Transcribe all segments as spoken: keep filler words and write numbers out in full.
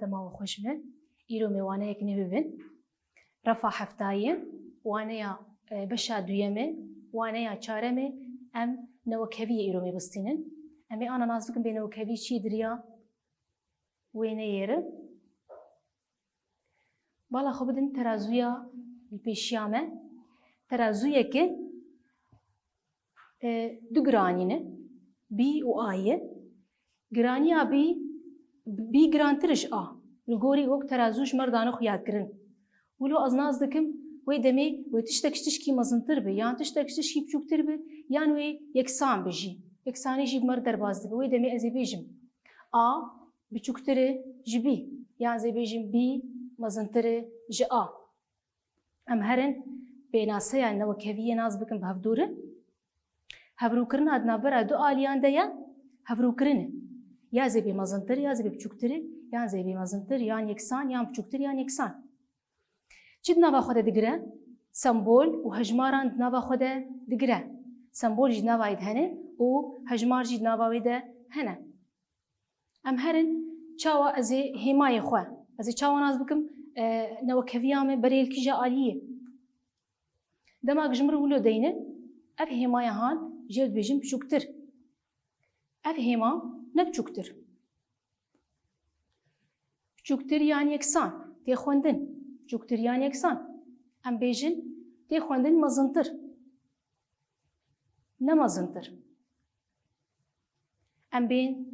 Dema we xweş be. Îro me waneyek nû bibin. Refa heftayê, waneya, e, beşa duyemê, waneya çaremê, em newekeviyê îro me bistînin. Em ê ana nas bikin bê newekevî çi diriya wêneyê re. Bala xwe bidin terazûya li pêşiya me. Terazûyeke, e, du giranî ne. Bî û A ye. Giraniya bî, bî girantir ji A. Li gorî wek terazû ji me re dane xuyakirin. Wilo ez nas dikim, wê demê wê tiştek ji tişkî mezintir be, yan tiştek ji tişkî biçûktir be, yan wê yeksan be jî. Yeksanî jî bi me re derbas dibe. Wê demê ez ê bêjim A biçûktir e ji bî, yan ez ê bêjim bî mezintir e ji A. Em herin pênaseya newekeviyê nas bikin bi hevdû re. Hevrûkirina di navbera du aliyan de ye, hevrûkirin e. Ya zê bê mezintir, ya zê bê biçûktir e, yan zê bê mezintir, yan yeksan, yan biçûktir, yan yeksan. Çi di nava xwe de digire? Sembol û hejmaran di nava xwe de digire. Sembol jî di nava wê de hene û hejmar jî di nava wê de hene. Em herin çawa ez ê hêmayê xwe, ez ê çawa nas bikim, e, newekeviya me berê li kîja aliyê. Dema ku ji min re wilo deyne, ev hêmaya han jê dibêjin biçûktir. Ev hêma ne biçûktir. Biçûktir yan yeksan, tê xwendin. Biçûktir yan yeksan. Em bêjin tê xwendin mezintir. Ne mezintir. Em bên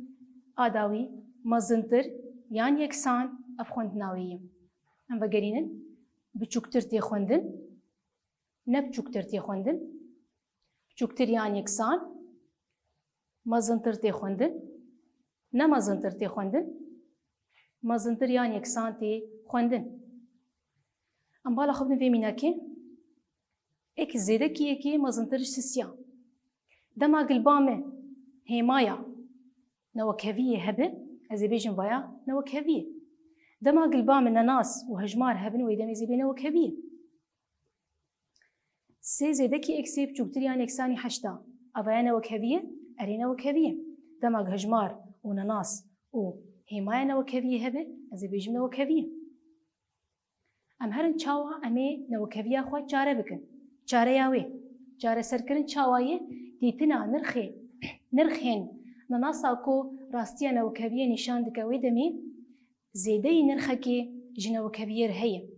a dawî mezintir yan yeksan ev xwendina wê ye. Em vegerînin biçûktir tê xwendin, ne biçûktir tê xwendin, biçûktir yan yeksan, mezintir tê xwendin, ne mezintir tê xwendin, mezintir yan yeksan tê xwendin. Em bala xwe bidin vê mînakê. Êk zêdekî êkê mezintir ji sisiya. Dema gilba me hêmaya newekeviyê hebe, ez ê bêjim vaya newekeviyê. Dema gilba me nenas û hejmar hebin, wê demê zê bê newekeviyê. Sê zêdekî êk sê biçûktir yan yeksanî heşta. Ev ya newekeviyê, erê newekeviyê. Dema hejmar û nenas û hêmaya newekeviyê hebe, ez ê bêjim newekeviyê. Em herin çawa em ê newekeviya xwe çare bikin. Çareya wê. Çareserkirin çawa ye? Dîtina nirxê, nirxên nenasa ku rastiya newekeviyê nîşan dike, wê demê zêdeyî nirxekê ji newekeviyê re heye.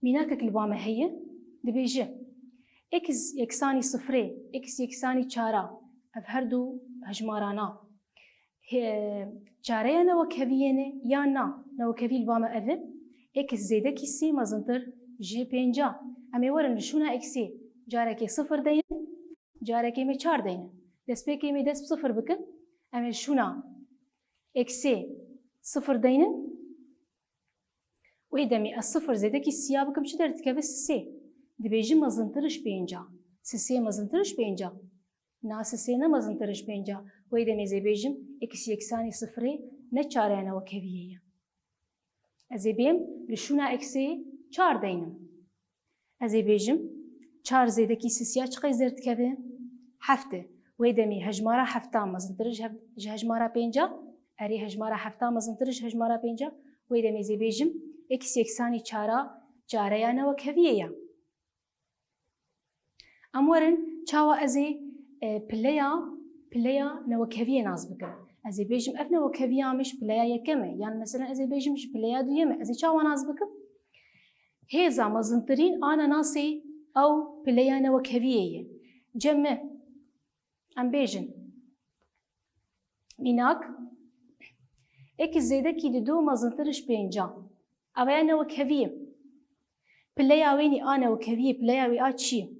Mînakek li ba me heye, dibêje, x yeksanî sifrê, x yeksanî çara, ev her du hejmarana. He, çareya newekeviyê ne yan na? Newekevî li ba me ev e, x zêdekî sê mezintir ji pênca. Em ê werin li şûna x'ê carekê sifir deynin, carekê me çar deynin. Destpêkê me dest bi sifir bikin, em ê li şûna x'ê sifir deynin. Wê demê ez sifir zêdekî sisiya bikim çi derdikeve? Sisê. Dibêjim mezintir ji pênca. Sisê mezintir ji pênca. Na, sisê ne mezintir ji pênca. Wê demê zê bêjim x yeksanî sifirê ne çareya newekeviyê ye. Ez ê bêm li şûna x'ê çar deynim. Ez ê bêjim, çar zêdekî sisiya çiqas derdikeve? Heft e. Wê demê hejmara hefta mezintir ji hev-, ji hejmara pênca. Erê, hejmara hefta mezintir ji hejmara pênca. Wê demê zê bêjim, x yeksanî çara, çareya newekeviyê ye. Em werin, çawa ez ê, e, pileya, pileya newekeviyê nas bikim. Ez ê bêjim, ev newekeviya me ji pileya yekem e. Yan, meselen, ez ê bêjim, ji pileya duyem e. Ez ê çawa nas bikim? Hêza mezintirîn a nenasê ew pileya newekeviyê ye. Cem me, em bêjin. Mînak, x zêdekî dido mezintir ji pênca. Ev ya newekeviyê. Pileya wênî a newekeviyê, pileya wê a çi ye?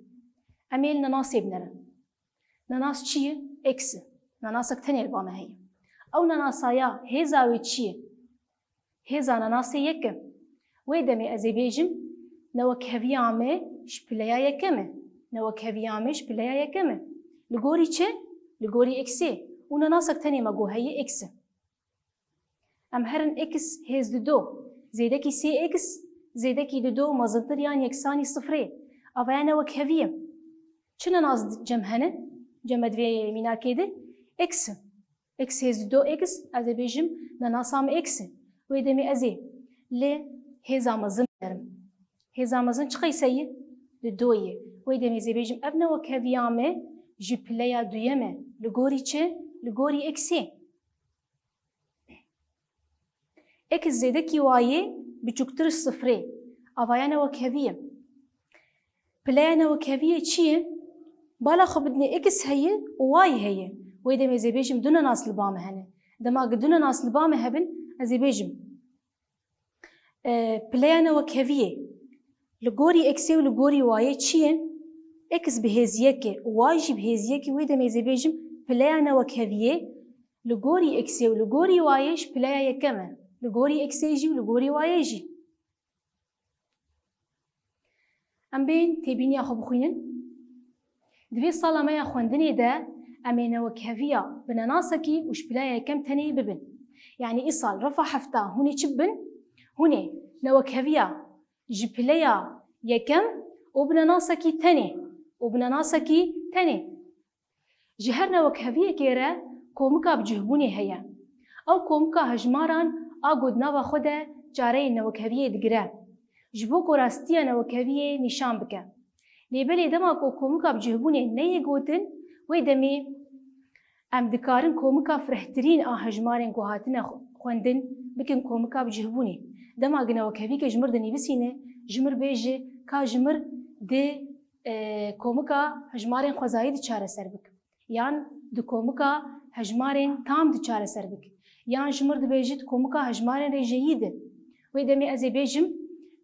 Em ê li nenasê binerin. Nenas çi ye? X e. Nenasek tenê li ba me heye. Ew nenasa ya hêza wê çi ye? Hêza nenasê yek e. Wê demê ez ê bêjim, newekeviya me ji pileya yekem e. Newekeviya me ji pileya yekem e. Li gorî çi? Li gorî x'ê. Û nenasek tenê me got heye, x e. Em herin x hêz dido zêdekî sê x zêdekî dido mezintir yan yeksanî sifirê. Ev ya newekeviyê. Çi nenas cem hene? Cem divê mînakê de x e. X hêz du x, ez ê bêjim nenasa min x e. Wê demê ez ê li hêza mezin binerim. Hêza mezin çi qeyse ye? Li do ye. Wê demê ez ê bêjim ev newekeviya me ji pileya duyem e. Li gorî çi? Li gorî x ê. X zêdekî y ê biçûktir ji sifrê. Avaya newekevî ye. Pileya newekeviyê çi ye? Bala xwe bidinê x heye û y heye. Wê demê ez ê bêjim du nenas li ba me hene. Dema ku du nenas li ba me hebin, ez ê bêjim, e, pileya newekeviyê li gorî x ê û li gorî y ê çi ye? X bi hêz yek e û y jî bi hêz yek e, wê demê ez ê bêjim pileya newekeviyê li gorî x ê û li gorî y ê ji pileya yekem e. Li gorî x ê jî û li gorî y ê jî. Em bên têbîniya xwe bixwînin. Di vê sala me ya xwendinê de em ê newekeviya bi nenasekî û ji pileya yekem tenê bibin. Yanî îsal refa hefta hûn ê çi bibin? Hûn ê newekeviya ji pileya yekem û bi nenasekî tenê û bi nenasekî tenê. Ji her newekeviyekê re komika bicihbûnê heye. Ew komika hejmaran a ku di nava xwe de çareyên newekeviyê digire, ji bo ku rastiya newekeviyê nîşan bike. Lê belê dema ku komika bicihbûnê neyê gotin, wê demê em dikarin komika firehtirîn a hejmarên ku hatine xwendin bikin komika bicihbûnê. Dema ku newekeviyekê ji mir dinivîsîne, ji mir bêje ka ji mir di, e, komika hejmarên xwezayî de çareser bike. Yan di komika hejmarên tam de çareser bike. Yan ji mir dibêje di komika hejmarên rêjeyî de. Wê demê ez ê bêjim,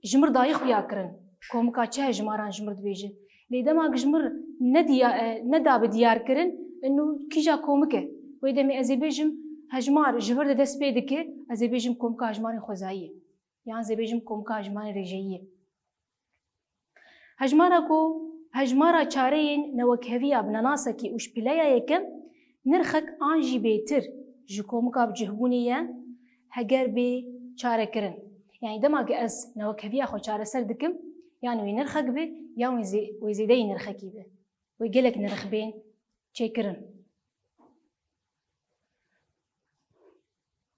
ji mir dayê xuya kirin. Komika çi hejmaran ji mir dibêje. Lê dema ji mir nediya-, e, nedabe diyar kirin, inu kîja komik e. Wê demê ez ê bêjim, hejmar ji vir de dest pê dike, ez ê bêjim komika hejmarên xwezayî ye. Yan ez ê bêjim komika hejmarên rêjeyî ye. Hejmara ku, hejmara çareyên newekeviya bi nenasekî û ji pileya yekem nirxek an jî bêtir ji komika bicihbûnê ye, heger bê çarekirin. Yanî dema ku ez newekeviya xwe çareser dikim, yan wê nirxek bi, yan wê zê-, wê zêdeyî nirxekî bi. Wê gelek nirx bên çêkirin.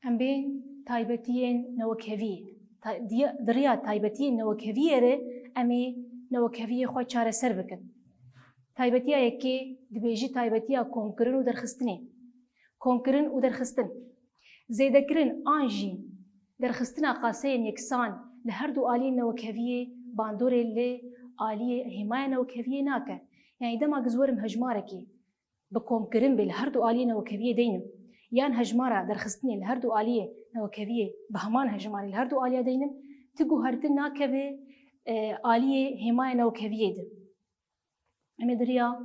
Em bên taybetiyên newekeviyê. Ta-, diya-, di riya taybetiyên newekeviyê re em ê newekeviyê xwe çareser bikin. Taybetiya yekê dibêjî taybetiya komkirin û derxistinê. Komkirin û derxistin. Zêdekirin an jî derxistina qaseyên yeksan li her du aliyên newekeviyê bandorê li aliyê hêmaya newekeviyê nake. Yanî dema ku ez werim hejmarekê bi komkirin bê li her du aliyê newekeviyê deynim, yan hejmara derxistinê li her du aliyê newekeviyê bi heman hejmarê li her du aliya deynim, ti guhertin nakeve, e, aliyê hêmaya newekeviyê de. Em ê di riya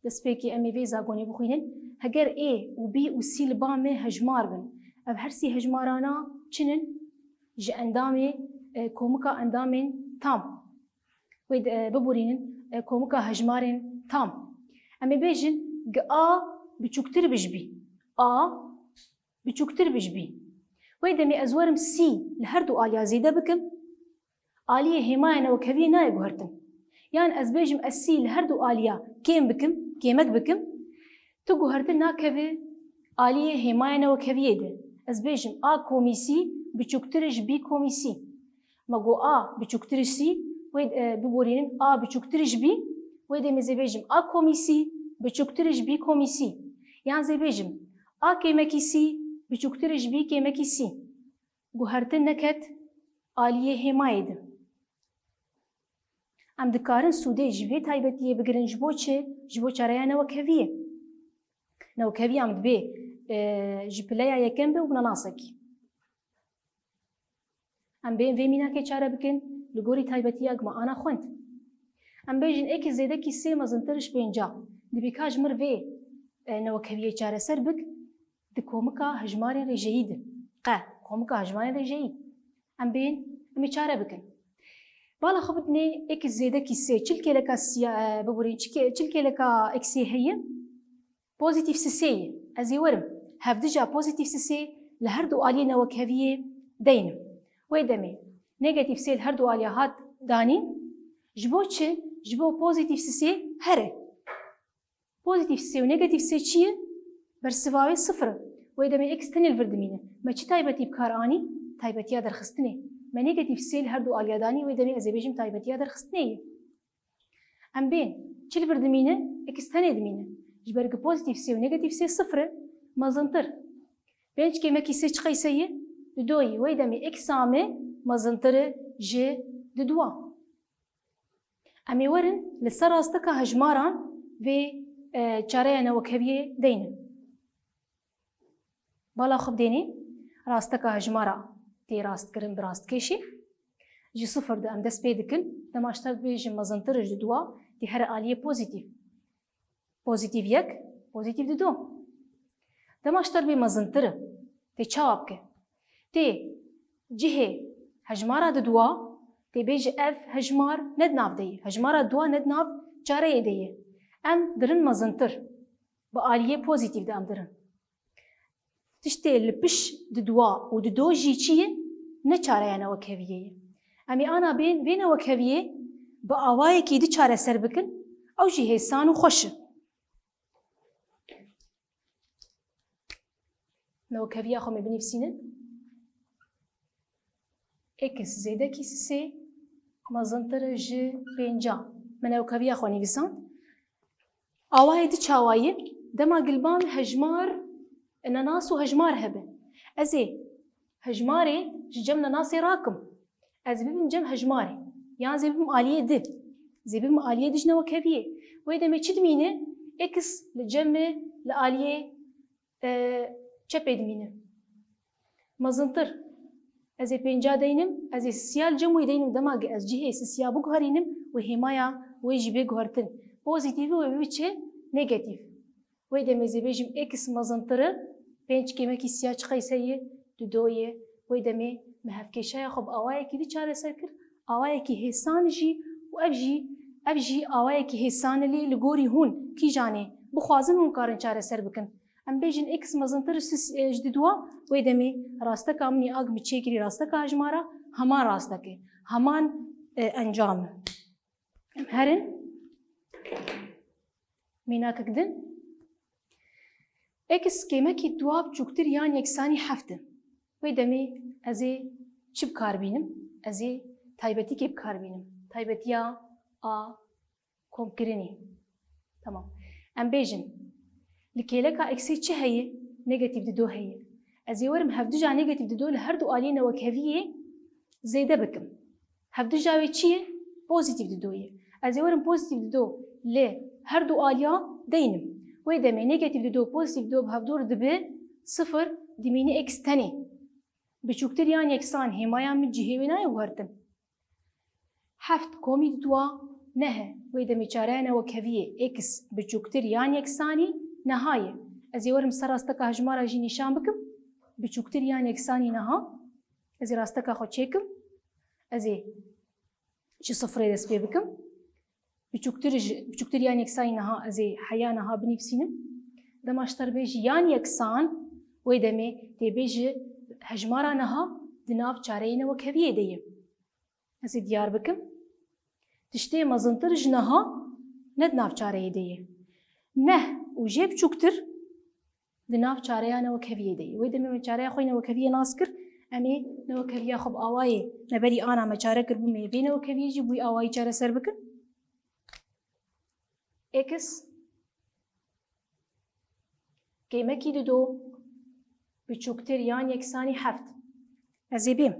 destpêkê em ê vê zagonê bixwînin. Heger A û B û C li ba me hejmar bin, ev her sî hejmarana çi nin? Ji endamê, e, komika endamên tam. Wê de, e, biborînin, e, komika hejmarên tam. Em ê bêjin, gi A biçûktir bi ji bî. A biçûktir bi ji bî. Wê demê ez werim C li her du aliya zêde bikim. Aliyê hêmaya newekeviyê nayê guhertin. Yan ez bêjim ez C li her du aliya kêm bikim, kêmek bikim. Tu guhertin nakeve aliyê hêmaya newekeviyê de. Ez bêjim A komî C biçûktir e ji B komî C. Me got A biçûktir e ji C, wê, e, biborînin A biçûktir e ji B, wê demê zê bêjim A komî C biçûktir e ji B komî C. Yan zê bêjim A kêmekî C biçûktir e ji B kêmekî C. Guhertin neket aliyê hêmayê de. Em dikarin sûdê ji vê taybetiyê bigirin ji bo çi? Ji bo çareya newekeviyê. Newekeviya min dibê, e, ji pileya yekem be û bi nenasekî. Em bên vê mînakê çare bikin, li gorî taybetiya ku me ana xwend. Em bêjin êkî zêdekî sê mezintir ji pênca. Dibî ka ji mir vê, e, newekeviyê çareser bik, di komika hejmarên rêjeyî de. Qe, komika hejmarên rêjeyî. Em bên, em ê çare bikin. Bala xwe bidinê êkî zêdekî sê, çil kêleka siya, e, biborîn, çi kê-, çil kêleka eksê heye? Pozîtîf sisê ye. Ez ê werim. Hevdija pozîtîf sisê li her du aliyê newekeviyê deynim. Wê demê negatîf sê li her du aliya hat danîn. Ji bo çi? Ji bo pozîtîf sisê here. Pozîtîf sê û negatîf sê çi ye? Bersiva wê sifir e. Wê demê x tenê li vir dimîne. Me çi taybetî bi kar anî? Taybetiya derxistinê. Me negatîf sê li her du aliya danî, wê demê ez ê bêjim taybetiya derxistinê ye. Em bên, çi li vir dimîne? X tenê dimîne. Ji ber ku pozîtîf sê û negatîf sê sifir e, mezintir. Pênc kêmekî sê çi qeyse ye? Dido ye. Wê demê x a me mezintir e ji diduwa. Em ê werin li ser rasteka hejmaran vê, e, çareya newekeviyê deynin. Bala xwe bidênê, rasteka hejmara tê rastkirin bi rastkêşê. Ji sifir de em dest pê dikin, dema ji te re dibêjim mezintir e ji duwa, tê here aliyê pozîtîf. Pozîtîf yek, pozîtîf dido. Dema ji te re bê mezintir e, tê çawa bike? Tê cihê hejmara diduwa, tê bêje ev hejmar ne di nav de ye. Hejmara duwa ne di nav çareyê de ye. Em dirin mezintir. Bi aliyê pozîtîf de em dirin. Tiştê li pişt diduwa û dido jî çi ye? Ne çareya newekeviyê ye. Em ê ana bên vê newekeviyê bi awayekî di çareser bikin, ew jî hêsan û xweş e. Newekeviya xwe me binivîsînin. X zêdekî sisê mezintir e ji pênca. Me newekeviya xwe nivîsand. Awayê di çawa ye? Dema gilban hejmar, nenas û hejmar hebe. Ez ê hejmarê ji cem nenasê rakim. Ez ê bibim cem hejmarê. Yan zê bibim aliyê di. Zê bibim aliyê di ji newekeviyê. Wê demê çi dimîne? X li cem li aliyê, e, çepê dimîne. Mezintir. Ez ê pênca deynim, ez ê sisiya li cem wê deynim, dema ku ez cihê sisiya biguherînim, wê hêmaya wê jî bê guhertin. Pozîtîfî wê bibiçe negatîf. Wê demê zê bêjim x mezintir e, pênc kêmekî siya çi qeyse ye? Dido ye. Wê demê me hevkêşaya xwe bi awayekî di çareser kir, awayekî hêsan jî û ev jî, ev jî awayekî hêsan e lê li gorî hûn kîjan e? Bixwazin hûn karin çareser bikin. Em bêjin x mezintir ji sis-, e, ji diduwa, wê demê rasteka min ê a ku min çêkirî rasteka hejmara, heman rastek e, heman, e, encam e. Em herin. Mînakek din. X kêmekî duwa biçûktir yan yeksanî heft e. Wê demê ez ê çi bi kar bînim? Ez ê taybetîkê bi kar bînim. Taybetiya a komkirinê. Tamam. Em bêjin, li kêleka x'ê çi heye? Negatîf dido heye. Ez ê werim hevdija negatîf dido li her du aliyê newekeviyê zêde bikim. Hevdija wê çi ye? Pozîtîf dido ye. Ez ê werim pozîtîf dido li her du aliya deynim. Wê demê negatîf dido, pozîtîf dido bi hevdû re dibe sifir, dimîne x tenê. Biçûktir yan yeksan, hêmaya min cihê wê nayê guhertin. Heft komî diduwa neh e. Wê demê çareya newekeviyê x biçûktir yan yeksanî neha ye. Ez ê werim ser rasteka hejmara jî nîşan bikim. Biçûktir yan yeksanî neha. Ez ê rasteka xwe çêkim. Ez ê ji sifirê dest pê bikim. Biçûktir ji, biçûktir yan yeksanî neha, ez ê heya neha binivîsînim. Dema ji te re bêjî yan yeksan, wê demê tê bêjî hejmara neha di nav çareyê newekeviyê de ye. Ez ê diyar bikim. Tiştê mezintir ji neha ne di nav çareyê de ye. Neh û jê biçûktir di nav çareya newekeviyê de ye. Wê demê me çareya xwe yê newekeviyê nas kir, em ê newekeviya xwe bi awayê me berî ana me çare kiribû, me yê vê newekeviyê jî bi wî awayî çareser bikin. X kêmekî dido biçûktir yan yeksanî heft. Ez ê bêm.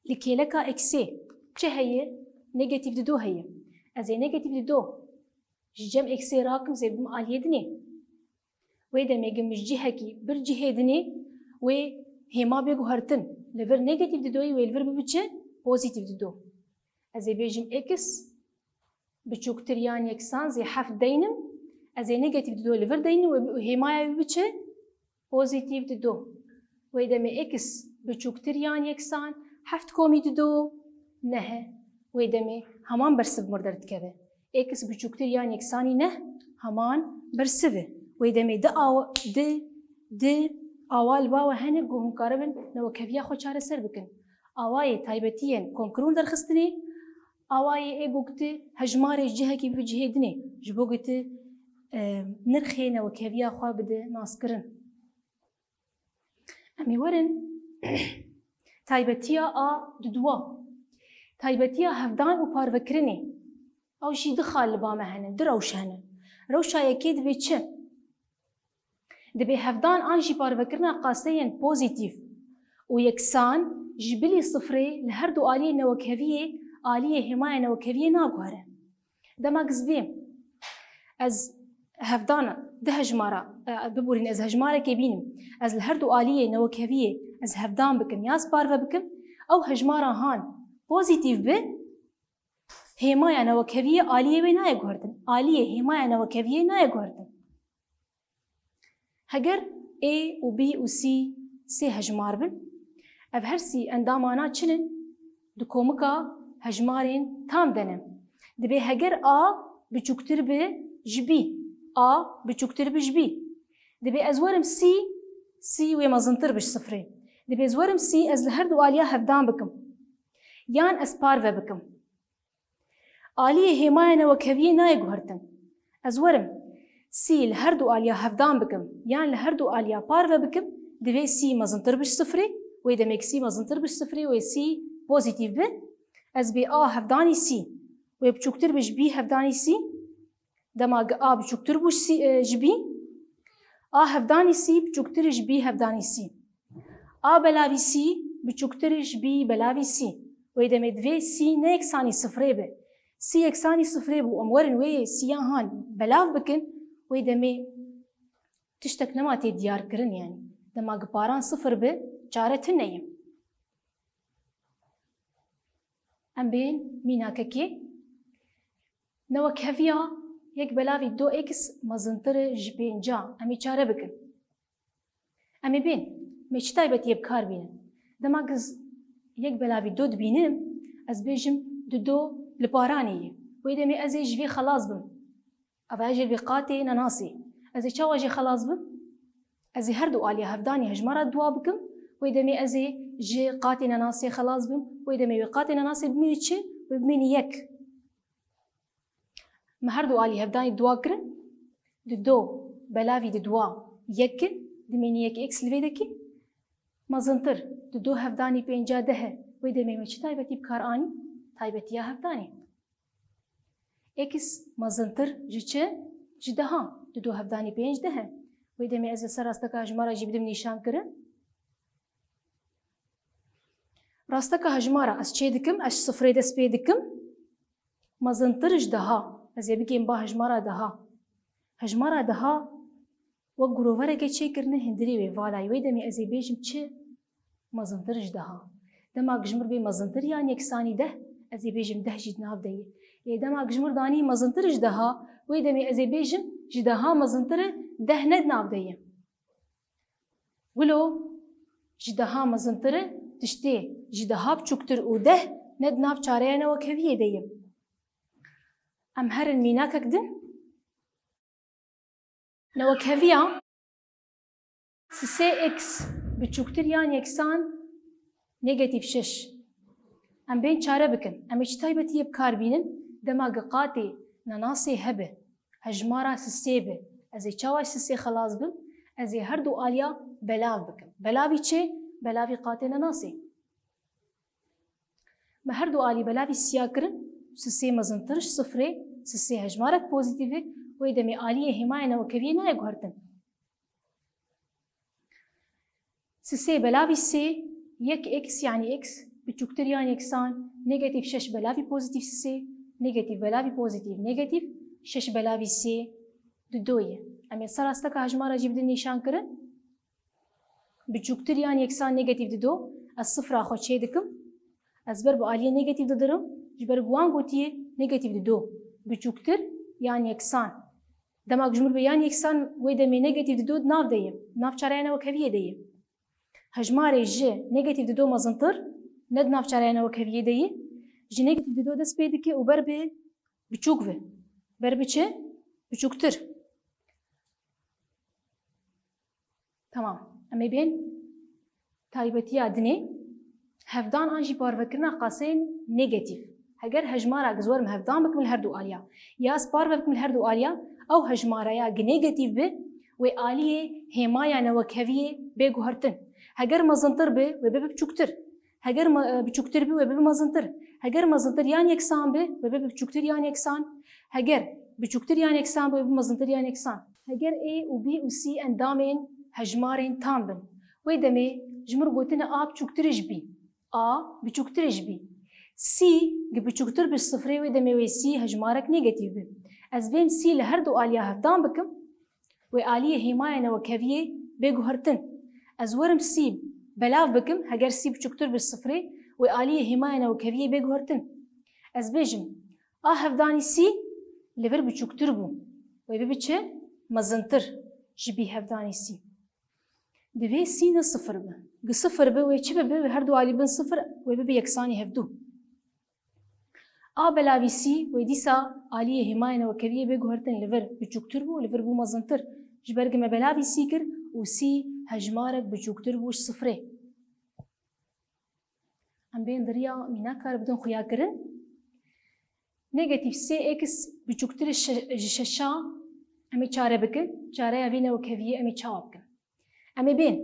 Li kêleka x'ê çi heye? Negatîf dido heye. Ez ê negatîf dido ji cem x'ê rakim, zê bim aliyê dinê. Wê demê gi min ji cihekî bir cihê dinê, wê hêma bê guhertin. Li vir negatîf didoyî wê li vir bibiçe pozîtîf dido. Ez ê bêjim x biçûktir yan yeksan zê heft deynim. Ez ê negatîf dido li vir deynim, wê bi-, hêmaya wê bibiçe pozîtîf dido. Wê demê x biçûktir yan yeksan heft komî dido neh e. Wê demê heman bersiv mir derdikeve. X biçûktir yan yeksanî neh heman bersiv e. Wê demê di awa, di, di awa li ba we hene ku hûn karibin newekeviya xwe çareser bikin. Awayê taybetiyên komkirin derxistinê, awayê ê ku ti hejmarê ji cihekî bi cihê dinê, ji bo ku ti e, nirxê newekeviya xwe bide naskirin. Em ê werin taybetiya a dudwa. Taybetiya hevdan û parvekirinê. Ew jî du xal li ba me hene, du rewş hene. Rewşa yekê dibê çi? Dibê hevdan an jî parvekirina qaseyên pozîtîf û yeksan ji bilî sifrê li her du aliyê newekeviyê, aliyê hêmaya newekeviyê naguhere. Dema giz bêm, ez hevdana, di hejmara, e, biborîn, ez hejmarekê bînim, ez li her du aliyê newekeviyê ez hevdan bikim ya ez parve bikim, ew hejmara han pozîtîf bi, hêmaya newekeviyê aliyê wê nayê guhertin. Aliyê hêmaya newekeviyê nayê guhertin. Heger A û B û C sê hejmar bin, ev her sî endamana çi ne? Di komika hejmarên tam de ne. Dibê heger A biçûktir bi ji B, A biçûktir bi ji B. Dibê ez werim C, C wê mezintir bi ji sifrê. Dibê ez werim C, ez li her du aliya hevdan bikim. Yan ez parve bikim. Aliyê hêmaya newekeviyê nayê guhertin. Ez werim C li her du aliya hevdan bikim, yan li her du aliya parve bikim, divê C mezintir bi ji sifrê, wê demê C mezintir bi ji sifrê, wê C pozîtîf bi. Ez bê A hevdanî C, wê biçûktir bi ji B hevdanî C, dema gi A biçûktir bû ji C, e, ji B, A hevdanî C biçûktir ji B hevdanî C. A belavî C biçûktir ji B belavî C. Wê demê divê C ne yeksanî sifrê be. C yeksanî sifrê bû, em werin wê C'ya han belav bikin, wê demê tiştek nema tê diyar kirin, yanî dema gi paran sifir be, çare tune ye. Em bên mînakekê. Newekeviya yek belavî du x mezintir e ji pênca. Em ê çare bikin. Em ê bên, me çi taybetiyê bi kar bînin? Dema giz yek belavî du dibînim, ez bêjim du du li paranê ye. Wê demê ez ê ji vê xelas bim. Eva jê bi qatê nenasê. Ez ê çawa jê xelas bim? Ez ê her du aliya hevdanî hejmara dua bikim. Wê demê ez ê ji qatê nenasê xelas bim. Wê demê wê qatê nenasê bimînî çi? Wê bimînî yek. Me her du alî hevdanî dua kirin. Di do belavî di dua yek in, dimênî yek x li vê dekî. Mezintir, di do hevdanî pênca deh e. Wê demê me çi taybetî bi kar anî? Taybetiya hevdanê. X mezintir ji çi? Ji deha. Di do hevdanî pênc deh e. Wê demê ez ê ser rasteka hejmara jî bidim nîşan kirin. Rasteka hejmara ez çê dikim, ez ji sifrê dest pê dikim. Mezintir ji deha. Ez ê bigêm ba hejmara deha. Hejmara deha wek gurovereke çêkirine hundirê wê valayî. Wê demê ez ê bêjim çi? Mezintir ji deha. Dema ji mir bê mezintir yan yeksanî deh, ez ê bêjim deh jî di nav de ye. Lê dema ji mir danî mezintir ji deha, wê demê ez ê bêjim ji deha mezintir e, deh ne di nav de ye. Wilo ji deha mezintir e, tiştê ji deha biçûktir û deh ne di nav çareya newekeviyê de ye. Em herin mînakek din. Newekeviya sisê x biçûktir yan yeksan negatîf şeş. Em bên çare bikin. Em ê çi taybetiyê bi kar bînin? Dema gi qatê nenasê hebe, hejmara sisê be, ez ê çawa ji sisê xelas bim? Ez ê her du aliya belav bikim. Belavî çi? Belavî qatê nenasê. Me her du alî belavî siya kirin, sisê mezintir ji sifrê, sisê hejmarek pozîtîf e, wê demê aliyê hêmaya newekeviyê nayê guhertin. Sisê belavî sê, yek x, yanî x biçûktir yan yeksan negatîf şeş belavî pozîtîf sisê, negatîf belavî pozîtîf negatîf, şeş belavî sê di do ye. Em ê ser rasteka hejmara jî bidin nîşan kirin. Biçûktir yan yeksan negatîf di do, ez sifra xwe çê dikim. Ez ber bi aliyê negatîf didirim, ji ber ku wan gotiye negatîf di do. Biçûktir yan yeksan. Dema ku ji mir be yan yeksan, wê demê negatîf di do di nav de ye. Nav çareya newekeviyê de ye. Hejmarê ji negatîf di do mezintir, ne di nav çareya newekeviyê de ye. Ji negatîf di do dest pê dike û ber bi biçûk ve. Ber bi çi? Biçûktir. Tamam. Em ê bên taybetiya dinê. Hevdan an jî parvekirina qaseyên negatîf. Heger hejmara giz werim hevdan bikim li her du aliya, ya ez parve bikim li her du aliya, Ew hejmareya gi negatîf bi, wê aliyê hêmaya newekeviyê bê guhertin. Heger mezintir bi, wê bibe biçûktir. Heger me-, biçûktir bi, wê bibe mezintir. Heger mezintir yan yeksan bi, wê bibe biçûktir yan yeksan. Heger biçûktir yan yeksan bi, wê bibe mezintir yan yeksan. Heger A û B û C endamên hejmarên tam bin, wê demê ji mir gotine A biçûktir ji B. A biçûktir ji B. C gi biçûktir bi sifrê, wê demê wê C hejmarek negatîf bi. Ez bên C li her du aliya hevdan bikim, wê aliyê hêmaya newekeviyê bê guhertin. Ez werim C belav bikim, heger C biçûktir bi sifrê, wê aliyê hêmaya newekeviyê bê guhertin. Ez bêjim, A hevdanî C li vir biçûktir bû. Wê bibe çi? Mezintir ji B hevdanî C. Divê C ne sifir be. Gi sifir be, wê çi bibe? Wê her du alî bin sifir, wê bibe yeksanî hevdu. A belavî C, wê dîsa aliyê hêmayê newekeviyê bê guhertin, li vir biçûktir bû, li vir bû mezintir. Ji ber gi me belavî C kir û C hejmarek biçûktir bû ji sifrê. Em bên di riya mînaka re bidin xuyakirin. Negatîf sê x biçûktir ji şe-, ji şeşa em ê çare bikin. Çareya vê newekeviyê em ê çawa bikin? Em ê bên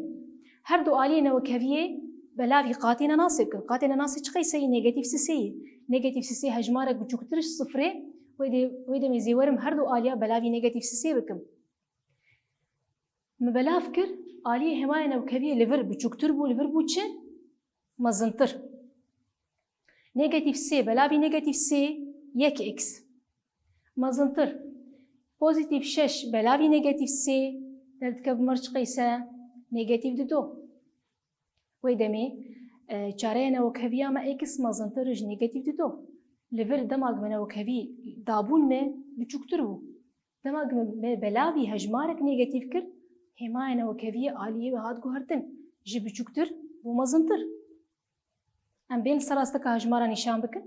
her du aliyê newekeviyê belavî qatê nenasê bikin. Qatê nenasê çi qeyseyî? Negatîf sisê yî. Negatîf sisê hejmarek biçûktir ji sifrê, wê dê, wê demê zê werim her du aliya belavî negatîf sisê bikim. Min belav kir, aliyê hêmaya newkeviyê li vir biçûktir bû, li vir bû çi? Mezintir. Negatîf sê belavî negatîf sê, yek x. Mezintir. Pozîtîf şeş belavî negatîf sê, derdikeve bi mir çi qeyse? Negatîf dido. Wê demê, e, çareya newekheviya me x mezintir ji negatîf dido. Li vir dema me newekhevi dabûn me biçûktir bû. Dema me belavî hejmarek negatîf kir, hêmaya newekheviyê aliyê wê hat guhertin. Ji biçûktir bû mezintir. Em bên ser rasteka hejmara nîşan bikin.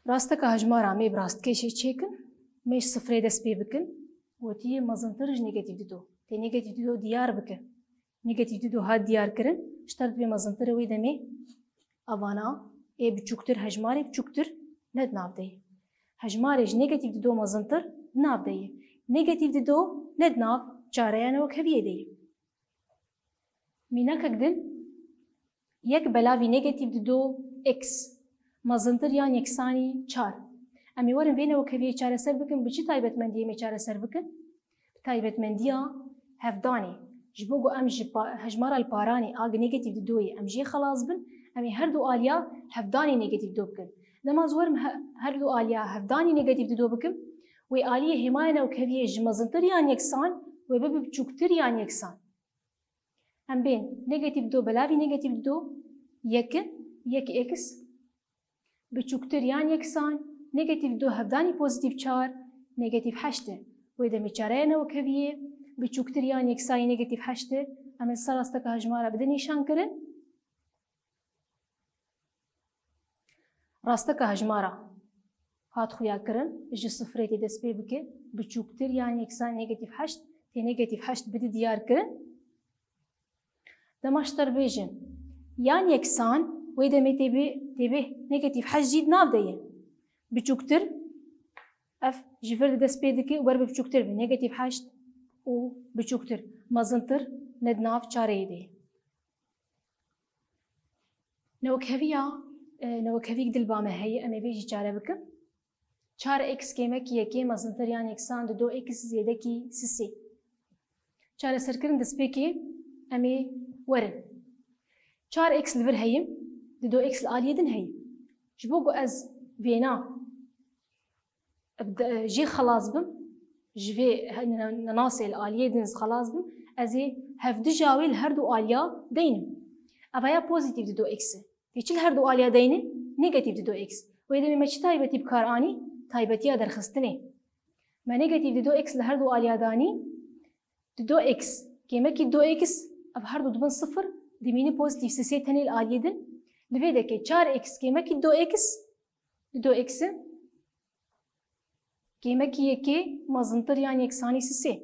Rasteka hejmara me bi rastkêşê çêkin, me ji sifrê dest pê bikin, gotiye mezintir ji negatîf dido. Tê negatîf dido diyar bike. Negatîf dido hat diyar kirin, ji ter dibê mezintir e wê demê. Evana ê biçûktir, hejmarê biçûktir ne di nav de ye. Hejmarê ji negatîf dido mezintir di nav de ye. Negatîf dido ne di nav çareya newekheviyê de ye. Mînakek din, yek belavî negatîf dido x mezintir yan yeksanî çar. Em ê werin vê newekheviyê çareser bikin, bi çi taybetmendiyê em ê çareser bikin? Bi taybetmendiya hevdanê. Ji bo ku em ji pa-, hejmara li paranê a gi negatîf didoyê em jê xelas bin, em ê her du aliya hevdanê negatîf dido bikin. Dema ez werim he-, her du aliya hevdanê negatîf dido bikim, wê aliyê hêmaya newekheviyê ji mezintir yan yeksan, wê bibe biçûktir yan yeksan. Em bên negatîf dido belavî negatîf dido yek e, yek x. Biçûktir yan yeksan, negatîf du hevdanî pozîtîf çar, negatîf heşt e. Wê demê çareya newekheviyê biçûktir yan yeksanî negatîf heşt e. Em ê ser rasteka hejmara bidin nîşankirin. Rasteka hejmara hat xuyakirin, ji sifrê tê dest pê bike, biçûktir yan yeksan negatîf heşt, tê negatîf heşt bide diyar kirin. Dema ji te re bêjin yan yeksan, wê demê tê bê, tê bê negatîf heşt jî di nav de ye. Biçûktir, ev ji vir de dest pê dike û ber bi biçûktir be. Negatîf heşt û biçûktir. Mezintir ne di nav çareyê de ye. Newekheviya, e, newekheviyek dil ba me heye, em ê vê jî çare bikin. Çar x kêmekî yekê mezintir yan yeksan dido x zêdekî sisê. Çareserkirin destpêkê em ê werin. Çar x li vir heyim, dido x li aliyê din heyim. Ji bo ku ez vêna jê xelas bim, ji vê he-, ne-, nenasê li aliyê din ez xelas bim, ez ê hevdija wê li her du aliya deynim. Eva ya pozîtîf dido x e. Tê çi li her du aliya deyne? Negatîf dido x. Wê demê me çi taybetî bi kar anî? Taybetiya derxistinê. Me negatîf dido x li her du aliya danî. Dido x, kêmekî dido x, ev her du dibin sifir, dimîne pozîtîf sisê tenê li aliyê din. Li vê derê çar x kêmekî dido x, dido x e. Kêmekî yekê mezintir yan yeksanî sisê.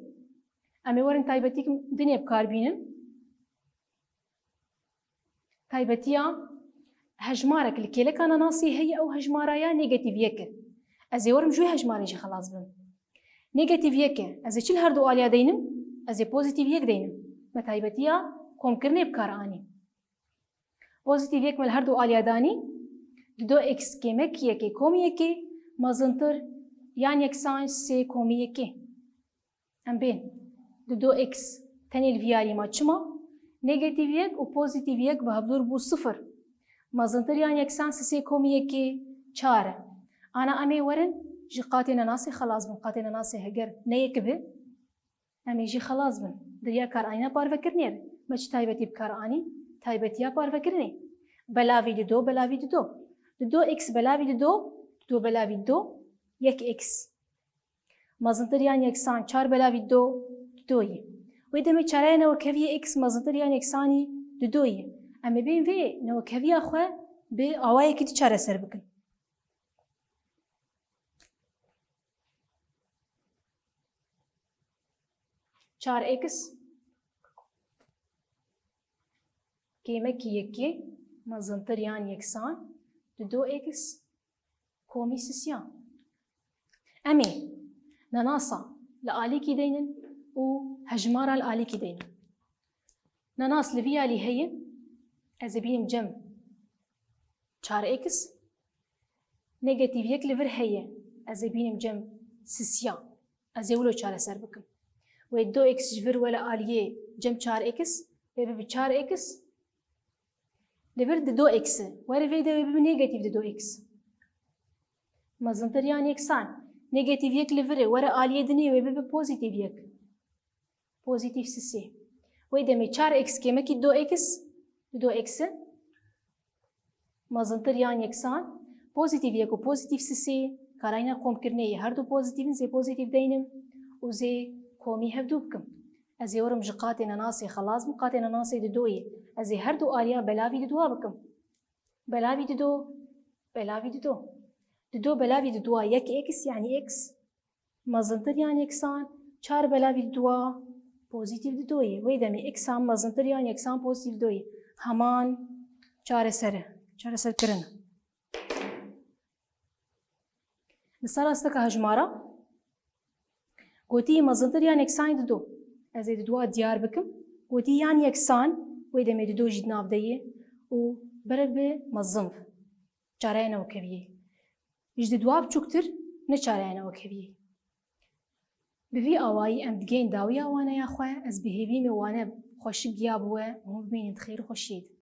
Em ê werin taybetîk dinê bi kar bînin. Taybetiya hejmarek li kêleka nanasî heye, ew hejmara ya negatîf yek e. Ez ê werim ji wê hejmarê jî xelas bim. Negatîf yek e. Ez ê çi li her du aliya deynim? Ez ê pozîtîf yek deynim. Me taybetiya komkirinê bi kar anî. Pozîtîf yek me li her du aliya danî. Dido x kêmek yekê komî yekê mezintir yan yeksan sê komî yekê. Em bên. Dido x tenê li vî alî ma çi ma? Negatîf yek û pozîtîf yek bi hevdûr bû sifir. Mezintir yan yeksan sisê komî yekê çar e. Ana em ê werin ji qatê nenasê xelas bin. Qatê nenasê heger ne yek bi, em ê jî xelas bin. Di riya karanîna parvekirinê re me çi taybetî bi kar anî? Taybetiya parvekirinê. Belavî dido, belavî dido. Dido x belavî dido, dido belavî dido, yek x. Mezintir yan yeksan çar belavî dido, dido ye. Wê demê çareya newekeviyê x mezintir yan yeksanî dido ye. Em ê bên vê newekeviya xwe bi awayekî di çareser bikin. Çar x kêmekî yekê mezintir yan yeksan dido x komî sisiya. Em ê nenasa li alîkî deynin û hejmara li alîkî deynin. Nenas li vî alî heye, ez ê bînim cem çar x. Negatîf yek li vir heye, ez ê bînim cem sisiya. Ez ê wilo çareser bikim. Wê dido x ji vir were aliyê cem çar x, wê bibe çar x. Li vir dido x e. Were vê de wê bibe negatîf dido x. Mezintir yan yeksan. Negatîf yek li vir e, were aliyê dinê wê bibe pozîtîf yek. Pozîtîf sisê. Wê demê çar x kêmekî dido x, dido x e. Mezintir yan yeksan, pozîtîf yek û pozîtîf sisê, karayîna komkirinê yê her du pozîtîf in, zê pozîtîf deynim û zê komî hevdû bikim. Ez ê werim ji qatê nenasê xelas bim, qatê nenasê dido ye. Ez ê her du aliya belavî didowa bikim. Belavî dido, belavî dido. Dido belavî didowa yek x, yanî x. Mezintir yan yeksan çar belavî didowa pozîtîf dido ye. Wê demê x a mezintir yan yeksan pozîtîf dido ye. Heman çareser e. Çareser kirin. Li ser rasteka hejmara gotî mezintir yan yeksanî dido. Ez ê didowa diyar bikim. Gotî yan yeksan, wê demê dido jî di nav de ye û berev bi mezin. Çareya newekeviyê. Ji didowa biçûktir ne çareya newekeviyê. Bi vî awayî em digihên dawiya waneya xwe, ez bi hêvî me wane xweşik giya bi we û hûn bimînin di xêr û xweşiyê de.